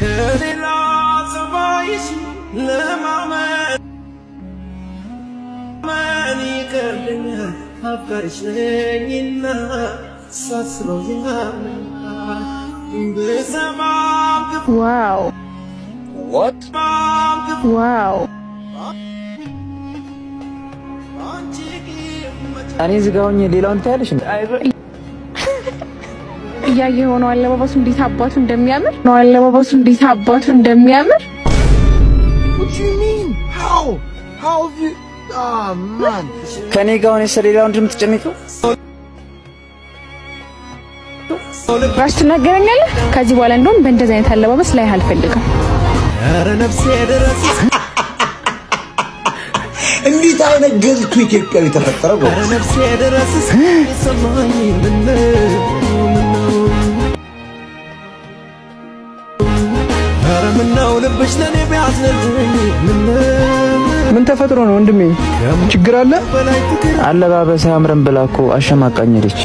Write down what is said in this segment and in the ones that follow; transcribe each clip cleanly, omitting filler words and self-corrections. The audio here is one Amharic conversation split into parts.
ከሌላ ጸባይሽ ለማመን ይከብደኛል። አፍቃሪሽ ነኝና ሳስበው ያመኛል። ብሰማም Wow. What? Wow. አንቺ እኔ እዚህ ጋር ሆኜ ሌላውን ታያለሽ እንዴ? እያየ የሆነው አለባበሱ እንዴት አባቱ እንደሚያምር ነው። አለባበሱ እንዴት አባቱ እንደሚያምር። What do you mean? How? How have you? Oh man. ከእኔ ጋር ሆነሽ ስለሌላው እንደምትጨነቂው ራሽ ትናገረኛለህ። ከዚህ በኋላ እንደውም በእንደዚህ አይነት አለባበስ ላይ አልፈልግም። ኧረ ነፍሴ ድረስ። እንዴት አይነት ገልቱ ኢትዮጵያዊ ተፈጠረ? ኧረ ነፍሴ ድረስ ሰማኝ። ምነው ምነው፣ ኧረ ምነው ልብሽ ለኔ ቢያዝንልኝ ምነው። ምን ተፈጥሮ ነው ወንድሜ? ችግር አለ? በላይ ፍቅር አለባበስ አያምርም ብላ እኮ አሸማቃኝ ሄደች።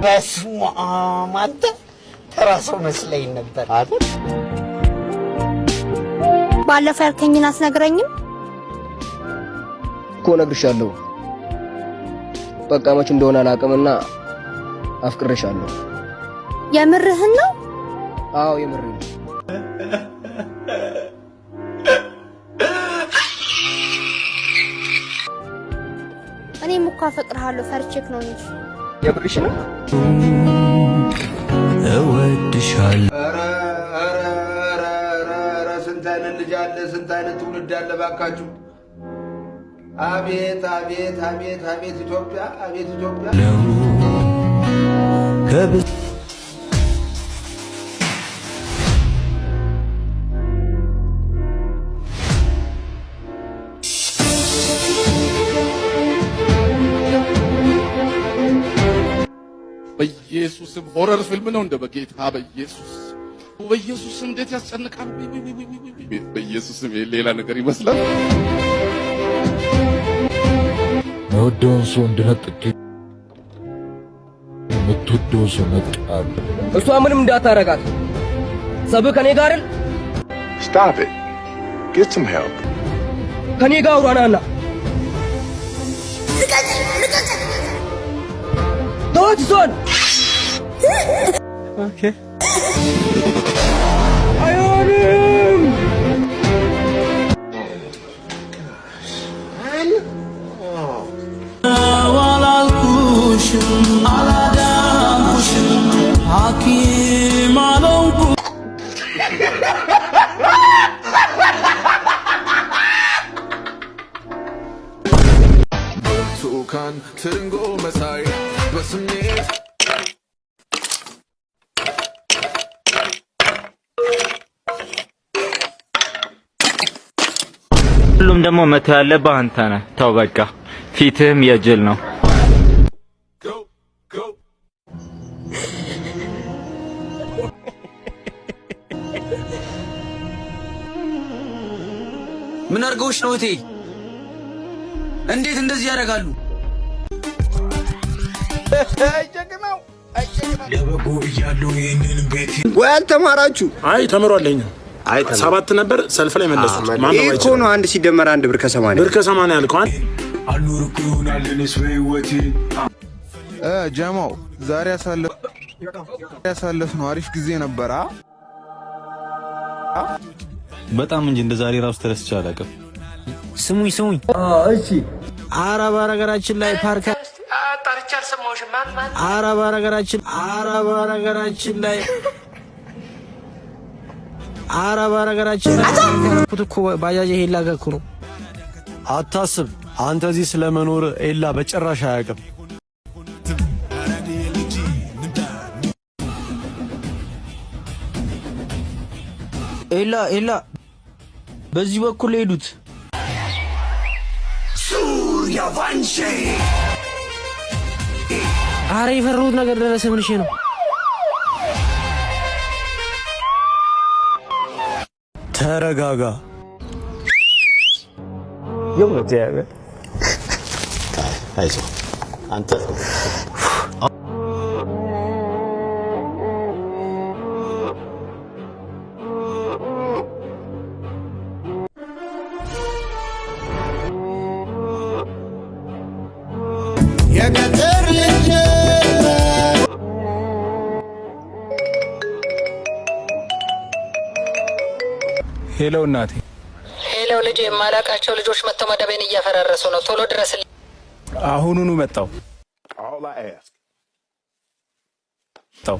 በስመ አብ፣ አንተ ተራ ሰው መስለኝ ነበር አይደል? ባለፈው ያልከኝን አትነግረኝም? እኮ እነግርሻለሁ። በቃ መች እንደሆነ አላውቅምና አፍቅሬሻለሁ። የምርህን ነው? አዎ፣ የምሬን ነው። እኔም እኮ አፈቅርሃለሁ፣ ፈርቼክ ነው እንጂ። የምርሽ ነው? እወድሻለሁ። ኧረ ኧረ ኧረ ኧረ ኧረ፣ ስንት አይነት ልጅ አለ፣ ስንት አይነት ትውልድ አለ ባካችሁ። አቤት አቤት አቤት አቤት ኢትዮጵያ፣ አቤት ኢትዮጵያ። ከብዙ በኢየሱስም horror ፊልም ነው እንደ በጌታ በኢየሱስ በኢየሱስም እንዴት ያስጨንቃል። በኢየሱስም ሌላ ነገር ይመስላል። መወደውን ሰው እንድነጥቅ የምትወደውን ሰው ነጥቃለሁ። እሷ ምንም እንዳታረጋት። ጸብህ ከኔ ጋር አይደል? Stop it. Get some help. ከኔ ጋር አውራ ናና። ተዋት እሷን። Okay. አይሆንም። አላልኩሽም፣ አላዳንኩሽም፣ ሐኪም አልሆንኩም። ብርቱካን ትርንጎ መሳይ በስሜት ሁሉም ደግሞ መተው ያለብህ አንተ ነህ። ተው በቃ፣ ፊትህም የጅል ነው። Go, go. ምን አድርገውሽ ነው እቴ? እንዴት እንደዚህ ያደርጋሉ? ለበጎ ብያለሁ ይህንን ቤት። ወይ አልተማራችሁ? አይ ተምሯል። ይኸኛው 7 ነበር፣ ሰልፍ ላይ መለሱት። ማንበብ ይህ እኮ አይችልም። ነው፣ 1 ሲደመር 1 ብር ከ80። ብር ከ80 ያልከው አንድ አልኖር እኮ ይሆናል እኔስ በህይወቴ። ጀማው፣ ዛሬ ያሳለፍነው አሪፍ ጊዜ ነበር። አ በጣም እንጂ፣ እንደ ዛሬ ራሱ ተደስቼ አላውቅም። ስሙኝ ስሙኝ፣ እሺ። አረ በነገራችን ላይ ፓርክ አረ በነገራችን ላይ ያልኩት እኮ ባጃጅ ሄላ ጋር እኮ ነው። አታስብ፣ አንተ እዚህ ስለመኖር ኤላ በጭራሽ አያውቅም። ኤላ ኤላ፣ በዚህ በኩል ሄዱት። ሱርያቫንሼ። አረ የፈራሁት ነገር ደረሰ። ምን ነው? ተረጋጋ። አይዞህ አንተ። የገጠር ልጅ። Hello እናቴ። Hello ልጅ፣ የማላውቃቸው ልጆች መጥተው መደቤን እያፈራረሱ ነው። ቶሎ ድረስልኝ። አሁኑኑ መጣው። All I ask ጣው።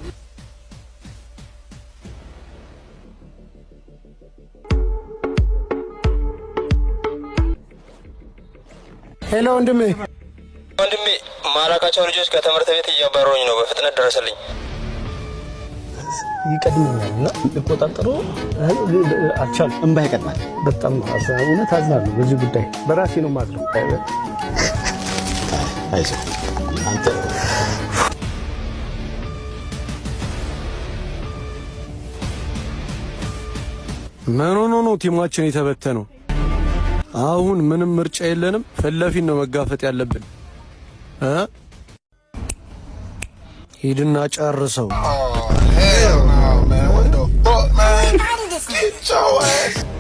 Hello ወንድሜ። ወንድሜ፣ ማላውቃቸው ልጆች ከትምህርት ቤት እያባረሩኝ ነው። በፍጥነት ድረስልኝ። ይቀድመኛል እና ልቆጣጠረው አልቻልኩም። እንባ ይቀድማል። በጣም እውነት አዝናለሁ። በዚህ ጉዳይ በራሴ ነው የማዝነው። አይዞህ አንተ። ምን ሆኖ ነው ቲማችን የተበተነው? አሁን ምንም ምርጫ የለንም። ፊት ለፊት ነው መጋፈጥ ያለብን እ ሂድና ጨርሰው። Hell no, man. What the fuck, man? Get your ass.